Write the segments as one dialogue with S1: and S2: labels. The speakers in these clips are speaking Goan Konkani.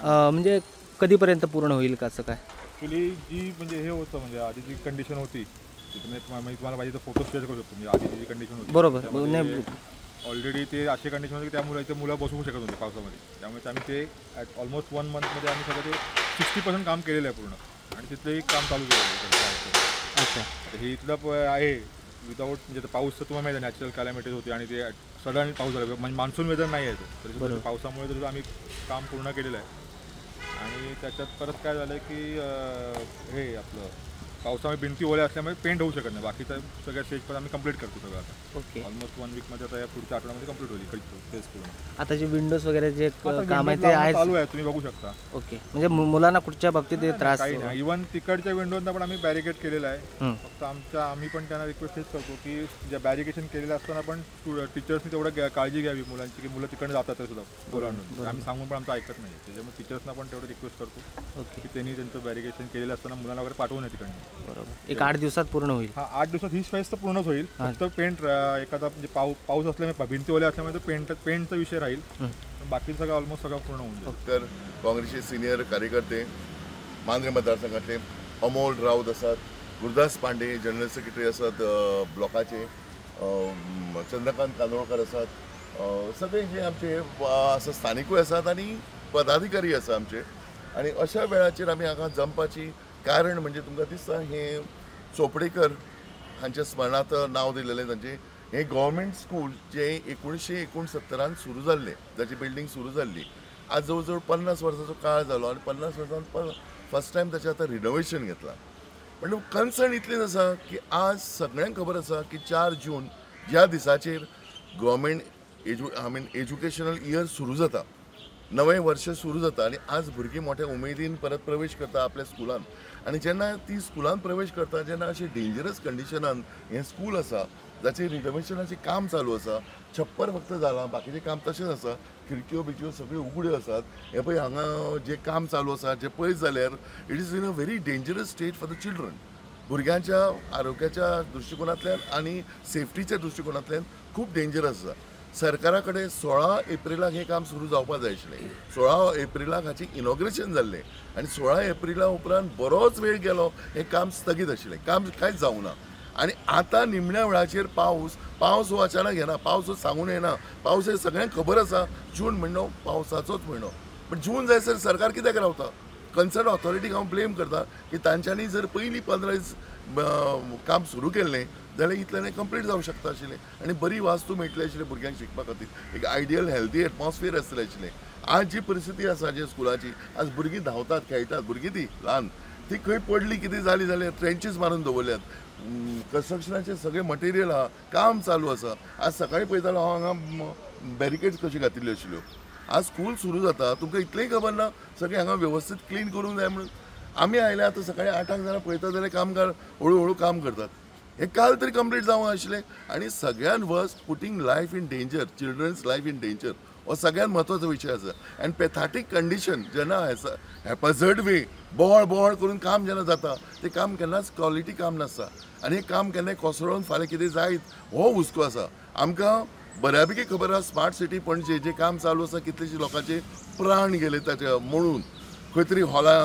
S1: म्हणजे कधीपर्यंत पूर्ण होईल का असं काय?
S2: ॲक्च्युली जी म्हणजे हे होतं म्हणजे आधी जी कंडिशन होती मी तुम्हाला पाहिजे तर फोटो शेअर करू शकतो. म्हणजे आधीची जी कंडिशन होती
S1: बरोबर नाही,
S2: ऑलरेडी ते असे कंडिशन होते की त्यामुळे इथे मुलं बसवू शकत होते पावसामध्ये. त्यामुळे आम्ही ते ॲट ऑलमोस्ट 1 मंथमध्ये आम्ही सगळं ते 60% काम केलेलं आहे पूर्ण आणि तिथलंही काम चालू केलेलं आहे.
S1: अच्छा,
S2: हे इथलं आहे विदाऊट म्हणजे पाऊस तर तुम्हाला माहिती आहे नॅचरल कॅलॅमिटीज होती आणि ते सडन पाऊस झाला म्हणजे मान्सून वेदर नाही आहे तो, तरी पावसामुळे तरी आम्ही काम पूर्ण केलेलं आहे. आणि त्याच्यात परत काय झालं की हे आपलं पावसामुळे भिंती ओल्या असल्यामुळे पेंट होऊ शकत नाही. बाकीचं सगळ्या स्टेज पण आम्ही कंप्लीट करतो सगळं आता.
S1: ओके,
S2: ऑलमोस्ट 1 वीकमध्ये आता या पुढच्या आठवड्यामध्ये कंप्लीट होईल फेज पूर्ण.
S1: आता जे विंडोज वगैरे जे काम आहे ते आहे
S2: चालू आहे, तुम्ही बघू शकता.
S1: ओके, म्हणजे मुलांना कुठच्या बाबतीत त्रास
S2: काही नाही. इव्हन तिकडच्या विंडोजना पण आम्ही बॅरिकेड केलेलं आहे. फक्त आम्ही पण त्यांना रिक्वेस्ट हेच करतो की ज्या बॅरिकेशन केलेलं असताना पण टीचर्सनी तेवढं काळजी घ्यावी मुलांची की मुलं तिकडे जातात सुद्धा मुलांना आम्ही सांगून पण आमचं ऐकत नाही. त्याच्यामुळे टीचर्सना पण तेवढं रिक्वेस्ट करतो की त्यांनी त्यांचं बॅरिकेशन केलेलं असताना मुलांना वगैरे पाठवू नये तिकडनं.
S1: बरोबर, एक 8 दिवसात पूर्ण होईल.
S2: हां, 8 दिवसात ही फेज तर पूर्णच होईल. फक्त पेंट एखादा म्हणजे पाऊस असल्यामुळे भिंती ओल्या असल्यामुळे पेंटचा विषय राहील, बाकी सगळं ऑलमोस्ट सगळं पूर्ण होऊन जाईल.
S3: तर काँग्रेसचे सिनियर कार्यकर्ते मांद्रे मतदारसंघातले अमोल राऊत आसात, गुरुदास पांडे जनरल सेक्रेटरी आसात ब्लॉकाचे, चंद्रकांत कांदोळकर आसात, सगळे जे आमचे आसा स्थानिकूय आसात आनी पदाधिकारी आसा आमचे. आनी अशा वेळाचेर आमी हांगा जमपाची कारण म्हणजे तुमकां दिसता हे चोपडेकर हांच्या स्मरणार्थ नांव दिलेलें तांचें हें गव्हर्मेंट स्कूल जें 1969 सुरू जाल्लें, जाची बिल्डींग सुरू जाल्ली, आज जवळ जवळ 50 वर्सांचो काळ जालो आनी 50 वर्सां फर्स्ट टायम ताचें आतां रिनोवेशन घेतलां. म्हणल्यार कन्सर्न इतलेंच आसा की आज सगळ्यांक खबर आसा की 4 जून ज्या दिसाचेर गव्हर्मेंट एज्युकेशनल इयर सुरू जाता, नवें वर्ष सुरू जाता आनी आज भुरगीं मोठ्या उमेदीन परत प्रवेश करता आपल्या स्कुलान. आनी जेन्ना ती स्कुलान प्रवेश करता जेन्ना अशें डेंजरस कंडिशनान हें स्कूल आसा जाचें रिनोवेशनाचें काम चालू आसा, छप्पर फक्त जालां, बाकीचें काम तशेंच आसा, खिडक्यो बिडक्यो सगळ्यो उगड्यो आसात. हें पळय हांगा जें काम चालू आसा जें पळयत जाल्यार it is in a very dangerous state for the children. भुरग्यांच्या आरोग्याच्या दृश्टिकोनांतल्यान आनी सेफ्टीच्या दृश्टिकोनांतल्यान खूब डेंजरस आसा. सरकारा कडेन 16 एप्रिलाक हें काम सुरू जावपाक जाय आशिल्लें, 16 एप्रिलाक हाचें इनॉग्रेशन जाल्लें आनी 16 एप्रिला उपरांत बरोच वेळ गेलो हें काम स्थगीत आशिल्लें, काम कांयच जावंक ना. आनी आतां निमण्या वेळाचेर पावस हो अचानक येना, पावस हो सांगून येना, पावस हे सगळ्यांक खबर आसा जून म्हयनो पावसाचोच म्हयनो, पण जून जायसर सरकार कित्याक रावता? कन्सर्न ऑथॉरिटीक हांव ब्लेम करता की तांच्यांनी जर पयलीं 15 दीस काम सुरू केल्लें जाल्यार इतल्यान कंप्लीट जावंक शकता आशिल्लें आनी बरी वास्तू मेळटली आशिल्ली भुरग्यांक शिकपा खातीर, एक आयडियल हेल्दी एटमॉस्फियर आसतलें आशिल्लें. आज जी परिस्थिती आसा जे स्कुलाची, आज भुरगीं धांवतात खेळटात, भुरगीं ती ल्हान ती खंय पडली कितें जाली जाल्यार ट्रेंचीस मारून दवरल्यात, कन्स्ट्रक्शनाचें सगळें मटेरियल आहा, काम चालू आसा. आज सकाळीं पळयतालो हांव हांगा बॅरिकेड्स कश्यो घातिल्ल्यो आशिल्ल्यो. आज स्कूल सुरू जाता तुमकां इतलेंय खबर ना सगळें हांगा वेवस्थीत क्लीन करूंक जाय म्हणून. आमी आयल्या आतां सकाळीं 8 जाणां पळयता जाल्यार कामगार हळू हळू काम करतात. हें काल तरी कंप्लीट जावंक आशिल्लें. आनी सगळ्यान worst putting life in danger, children's life in danger हो सगळ्यात म्हत्वाचो विशय आसा. आनी पेथाटीक कंडिशन जेन्ना हॅपझर्ड वे बोवाळ बोवाळ करून काम जेन्ना जाता तें काम केन्नाच क्वॉलिटी काम नासता आनी हें काम केन्नाय कोसळून फाल्यां कितें जायत हो हुस्को आसा. आमकां बऱ्या पैकी खबर आसा स्मार्ट सिटी पणजे जें काम चालू आसा कितलेशे लोकांचे प्राण गेले ताच्या म्हणून, खंय तरी हॉला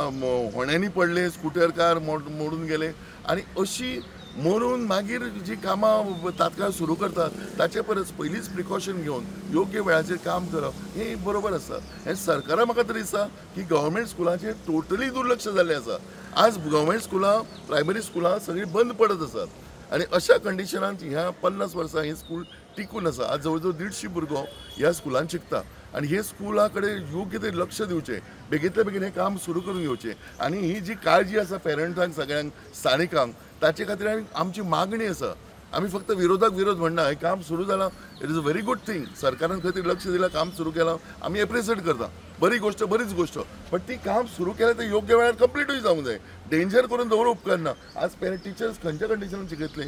S3: होण्यांनी पडले, स्कुटर कार मोडून गेले आनी अशी मरून मागीर जी कामां तात्काळ सुरू करतात ताचे परस पयलींच प्रिकॉशन घेवन योग्य वेळाचेर काम करप हें बरोबर आसा. हें सरकारा म्हाका तरी दिसता की गव्हर्मेंट स्कुलाचेर टोटली दुर्लक्ष जाल्लें आसा. आज गव्हर्मेंट स्कुलां प्रायमरी स्कुलां सगळीं बंद पडत आसात आनी अशा कंडिशनांत ह्या 50 वर्सां हें स्कूल टिकून आसा. आज जवळ जवळ 150 भुरगो ह्या स्कुलान शिकता आनी हे स्कुला कडेन योग्य ते लक्ष दिवचें, बेगींतल्या बेगीन हें काम सुरू करून घेवचें आनी ही जी काळजी आसा पेरंट्सांक सगळ्यांक स्थानिकांक ताचे खातीर आमची मागणी आसा. आमी फक्त विरोधाक विरोध म्हणना, हें काम सुरू जालां it is a very good thing, सरकारान खंय तरी लक्ष दिलां, काम सुरू केलां, आमी एप्रिशिएट करता, बरी गोश्ट बरीच गोश्ट, पण ती काम सुरू केलें तें योग्य वेळार कंप्लिटूय जावंक जाय, डेंजर करून दवरूंक उपकारना. आज पेरंट टिचर्स खंयच्या कंडिशनान शिकयतले?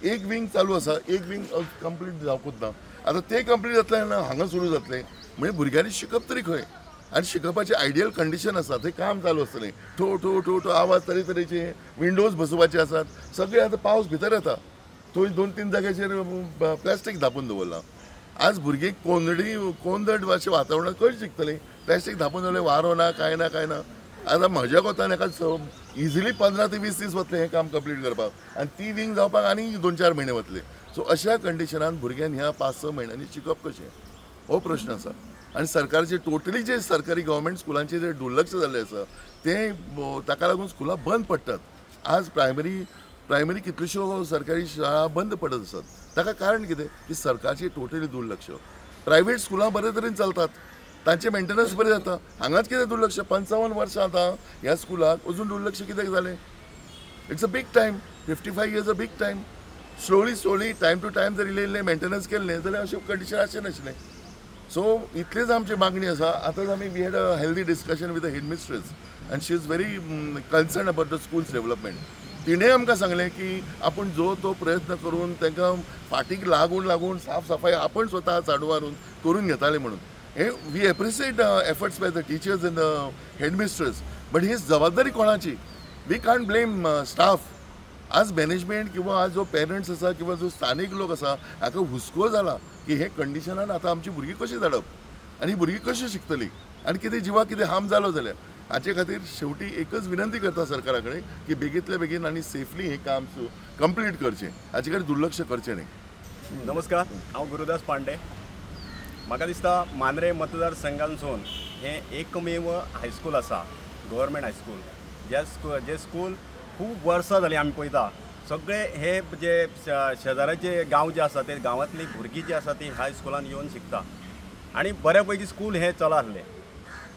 S3: एक विंग चालू आसा, एक विंग कंप्लीट जावंकूच ना, आतां तें कंप्लीट जातलें ना हांगा सुरू जातलें, म्हणजे भुरग्यांनी शिकप तरी खंय? आनी शिकपाचें आयडियल कंडिशन आसा थंय काम चालू आसतलें, ठो ठो ठो ठो आवाज तरेतरेचे, विंडोज बसोवपाचे आसात, सगळे आतां पावस भितर येता, थंय 2-3 जाग्याचेर प्लास्टीक धापून दवरलां. आज भुरगीं कोंदडी कोंदट अशें वातावरणांत कशी शिकतलीं? प्लॅस्टीक धांपून दवरलें, वारो ना कांय ना कांय ना. आतां म्हज्या कोतान हेका इजिली 15 ते 20 दीस वतले हें काम कंप्लीट करपाक आनी ती विंग जावपाक आनी 2-4 म्हयने वतले. सो अशा कंडिशनान भुरग्यांनी ह्या 5-6 म्हयन्यांनी शिकप कशें हो प्रश्न आसा. आनी सरकारचे टोटली जे सरकारी गव्हर्मेंट स्कुलांचे जे दुर्लक्ष जाल्लें आसा तें ताका लागून स्कुलां बंद पडटात. आज प्रायमरी कितल्योश्यो सरकारी शाळा बंद पडत आसात. ताका कारण कितें की सरकारचे टोटली दुर्लक्ष. प्रायवेट स्कुलां बरे तरेन चलतात, तांचें मेंटेनन्स बरें जाता, हांगाच कितें दुर्लक्ष. 55 वर्सां आतां ह्या स्कुलाक अजून दुर्लक्ष कित्याक जालें? It's a big time, 55 years a big time. Slowly slowly time to time जर इल्लें इल्लें मेंटेनन्स केल्लें जाल्यार अशें कंडिशन आसचें नाशिल्लें. सो इतलीच आमची मागणी आसा. आतांच आमी we had a healthy discussion with the headmistress and she is very concern about the school's development. तिणें आमकां सांगलें की आपूण जो तो प्रयत्न करून तांकां फाटीक लागून लागून साफ सफाई आपण स्वता झाडू मारून करून घेताले म्हणून. हे we appreciate efforts by the teachers and the headmistress, but ही जबाबदारी कोणाची? We can't blame staff. आज मॅनेजमेंट किंवा आज जो पेरंट्स आसा किंवा जो स्थानीक लोक आसा हाका हुस्को जाला की हे कंडिशनान आतां आमची भुरगीं कशीं धाडप आनी भुरगीं कशीं शिकतलीं आनी कितें जिवाक कितें हार्म जालो जाल्यार. हाचे खातीर शेवटी एकच विनंती करता सरकारा कडेन की बेगींतल्या बेगीन आनी सेफली हें काम कंप्लीट करचें, हाचे कडेन दुर्लक्ष करचें न्ही.
S4: नमस्कार, हांव गुरुदास पांडे. म्हाका दिसता मांद्रें मतदारसंघांसून हें एकमेव हायस्कूल आसा, गव्हर्मेंट हायस्कूल. जे स्कूल खूब वर्सां जालीं आमी पळयता, सगळे हे जे शेजाराचे गांव जे आसा ते गांवांतली भुरगीं जी आसा ती ह्या स्कुलान येवन शिकता आनी बऱ्या पैकी स्कूल हें चला आसलें.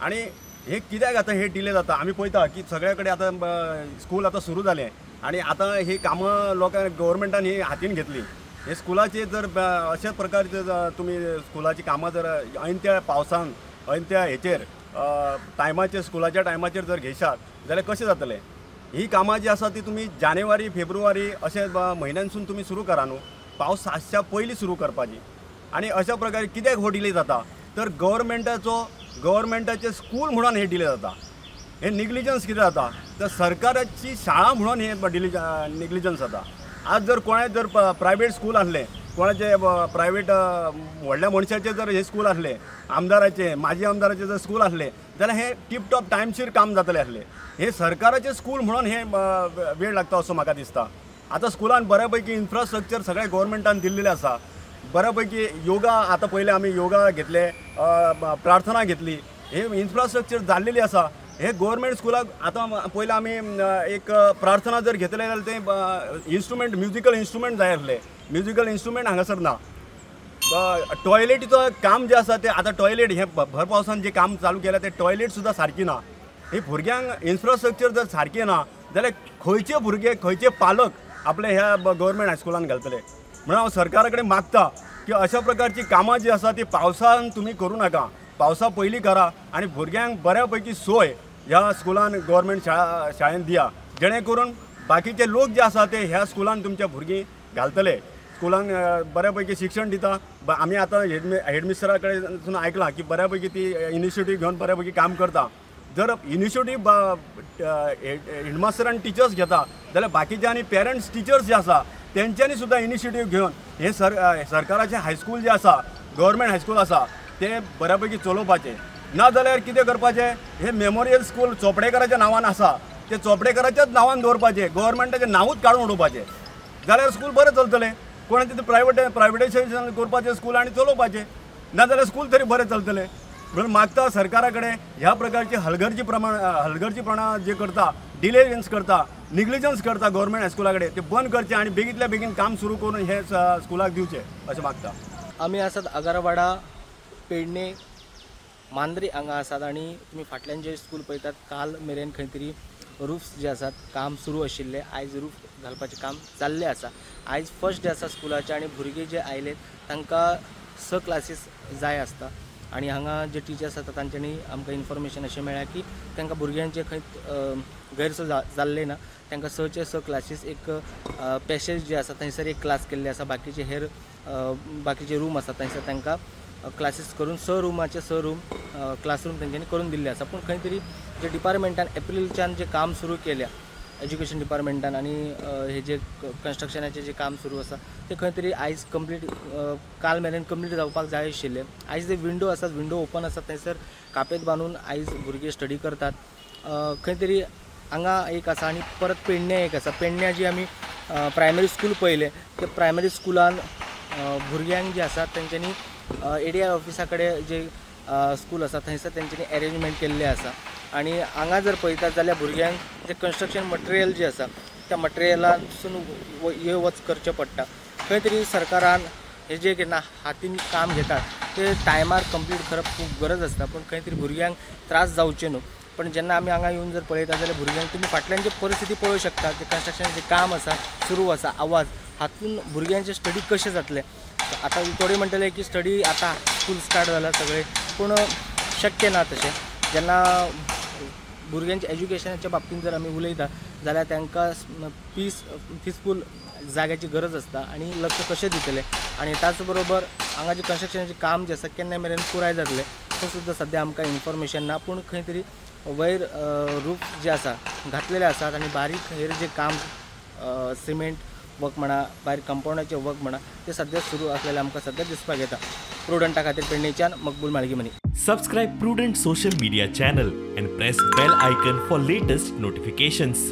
S4: आनी हे कित्याक आतां हे डिले जाता? आमी पळयता की सगळे कडेन आतां स्कूल आतां सुरू जालें आनी आतां ही कामां लोकांक गव्हर्मेंटान ही हातीन घेतली. हे स्कुलाचे जर अशा प्रकारचे तुमी स्कुलाची कामां जर ऐन त्या पावसान ऐन त्या हेचेर टायमाचेर स्कुलाच्या टायमाचेर जर घेशात जाल्यार कशें जातलें? ही कामां जी आसा ती तुमी जानेवारी फेब्रुवारी अशे म्हयन्यानसून तुमी सुरू करा न्हू, पावस आसच्या पयलीं सुरू करपाची. आनी अशा प्रकारे कित्याक हो डिले जाता? तर गव्हर्मेंटाचे स्कूल म्हणून हे डिले जाता. हे निग्लिजन्स कितें जाता? तर सरकाराची शाळा म्हणून हे डिले निग्लिजन्स जाता. आज जर कोणाय जर प्रायवेट स्कूल आसलें, कोणाचे प्रायवेट व्हडल्या मनशाचे जर हे स्कूल आसलें, आमदाराचे माजी आमदाराचे जर स्कूल आसलें जाल्यार हे टिपटॉप टायमशीर काम जातलें आसलें. हे सरकाराचें स्कूल म्हणून हे वेळ लागता असो म्हाका दिसता. आतां स्कुलान बऱ्या पैकी इन्फ्रास्ट्रक्चर सगळें गव्हर्मेंटान दिल्लें आसा, बऱ्या पैकी योगा आतां पयलें आमी योगा घेतले, प्रार्थना घेतली, हे इन्फ्रास्ट्रक्चर जाल्लेली आसा. हे गव्हर्मेंट स्कुलाक आतां पयलें आमी एक प्रार्थना जर घेतले जाल्यार तें इन्स्ट्रुमेंट म्युजिकल इन्स्ट्रुमेंट जाय आसले, म्युजिकल इन्स्ट्रुमेंट हांगासर ना. टॉयलेटीचो काम जें आसा तें आतां टॉयलेट हें भर पावसान जें काम चालू केलां तें टॉयलेट सुद्दां सारकी ना. हे भुरग्यांक इन्फ्रास्ट्रक्चर जर सारकें ना जाल्यार खंयचे भुरगे खंयचे पालक आपले ह्या गव्हर्मेंट हायस्कुलान घालतले? म्हणून हांव सरकारा कडेन मागता की अशा प्रकारची कामां जी आसा ती पावसान तुमी करूं नाका, पावसा पयलीं करा आनी भुरग्यांक बऱ्या पैकी सोय ह्या स्कुलान गव्हर्मेंट शाळेन दिया, जेणे करून बाकीचे लोक जे आसा ते ह्या स्कुलान तुमच्या भुरगीं घालतले. स्कुलान बऱ्या पैकी शिक्षण दिता. आमी आतां हेडमिस्टरा कडेन आयकलां की बऱ्या पैकी ती इनिशिएटीव घेवन बऱ्या पैकी काम करता. जर इनिशिएटीव हेडमास्टर आनी टिचर्स घेता जाल्यार बाकीचे आनी पेरंट्स टिचर्स जे आसा तेंच्यांनी सुद्दां इनिशिएटीव घेवन हे सरकाराचें हायस्कूल जे आसा, गव्हर्मेंट हायस्कूल आसा ते बऱ्या पैकी चलोवपाचें. ना जाल्यार कितें करपाचें, हे मेमोरियल स्कूल चोपडेकाराच्या नांवान आसा ते चोपडेकाराच्याच नांवान दवरपाचें, गव्हर्मेंटाचें नांवूच काडून उडोवपाचें, जाल्यार स्कूल बरें चलतलें. कोणाचें ते प्रायवेटायजेशन करपाचें स्कूल आनी चलोवपाचें, ना जाल्यार स्कूल तरी बरें चलतलें. म्हणून मागता सरकारा कडेन ह्या प्रकारची हलगर्जीपणा जे करता, डिलेजन्स करता, निग्लिजन्स करता गव्हर्मेंट हायस्कुला कडेन ते बंद करचें आनी बेगींतल्या बेगीन काम सुरू करून हे स्कुलाक दिवचें अशें मागता.
S1: आमी आसात आगरवाडा पेडणे मांद्रे हांगा आसात आनी तुमी फाटल्यान जे स्कूल पळयतात काल मेरेन खंय तरी रूफ्स जे आसात काम सुरू आशिल्लें, आयज रूफ घालपाचें काम जाल्लें आसा. आयज फर्स्ट डे आसा स्कुलाचें आनी भुरगीं जे आयले तांकां 6 क्लासीस जाय आसता आनी हांगा जे टिचर्स आसा तांच्यांनी आमकां इन्फॉर्मेशन अशें मेळ्ळां की तांकां भुरग्यांचे खंय गैरसोय जाल्ले ना, तांकां 6चे 6 क्लासीस एक पॅसेज जे आसा थंयसर एक क्लास केल्ले आसा, बाकीचे हेर बाकीचे रूम आसा थंयसर तांकां क्लासीस करून 6 रुमाचे 6 रूम क्लासरूम तेंच्यांनी करून दिल्ले आसा. पूण खंय तरी जे डिपार्टमेंटान एप्रिलच्यान जे काम सुरू केल्या एज्युकेशन डिपार्टमेंटान आनी हे जे कन्स्ट्रक्शनाचें जें काम सुरू आसा तें खंय तरी आयज कंप्लीट काल मेरेन कंप्लीट जावपाक जाय आशिल्लें. आयज जे विंडो आसात, विंडो ओपन आसात, थंयसर कापेत बांदून आयज भुरगीं स्टडी करतात. खंय तरी हांगा एक आसा आनी परत पेडण्यां एक आसा. पेडण्यां जी आमी प्रायमरी स्कूल पळयलें ते प्रायमरी स्कुलान भुरग्यांक जे आसा तेंच्यांनी एडीआय ऑफिसा कडेन जे स्कूल आसा थंयसर तेंच्यांनी एरेंजमेंट केल्लें आसा. आनी हांगा जर पळयतात जाल्यार भुरग्यांक जें कन्स्ट्रक्शन मटेरियल जें आसा त्या मटेरियलासून यो वच करचें पडटा. खंय तरी सरकारान हे जे केन्ना हातीन काम घेतात ते टायमार कंप्लीट करप खूब गरज आसता, पूण खंय तरी भुरग्यांक त्रास जावचे न्हू. पण जेन्ना आमी हांगा येवन जर पळयता जाल्यार भुरग्यांक तुमी फाटल्यान जे परिस्थिती पळोवंक शकता, जे कन्स्ट्रक्शनाचें काम आसा सुरू आसा, आवाज हातून भुरग्यांचे स्टडी कशें जातलें. आतां थोडे म्हणटले की स्टडी आतां स्कूल स्टार्ट जाला सगळें, पूण शक्य ना तशें. जेन्ना भुरग्यांच्या एज्युकेशनाच्या बाबतींत जर आमी उलयता जाल्यार तांकां पिसफूल जाग्याची गरज आसता आनी लक्ष कशें दितले. आनी त्याच बरोबर हांगा जें कन्स्ट्रक्शनाचें काम जें आसा केन्ना मेरेन पुराय जातलें तें सुद्दां सद्या आमकां इन्फॉर्मेशन ना. पूण खंय तरी वयर रूफ जे आसा घातलेले आसात आनी बारीक हेर जे काम सिमेंट वर्क म्हणा, भायर कंपावंडाचें वर्क म्हणा, ते सद्या सुरू आसलेलें आमकां सद्या दिसपाक येता. प्रुडंटा खातीर पेडणेच्यान Maqbool Malgimani.
S5: Subscribe Prudent social media channel and press bell icon for latest notifications.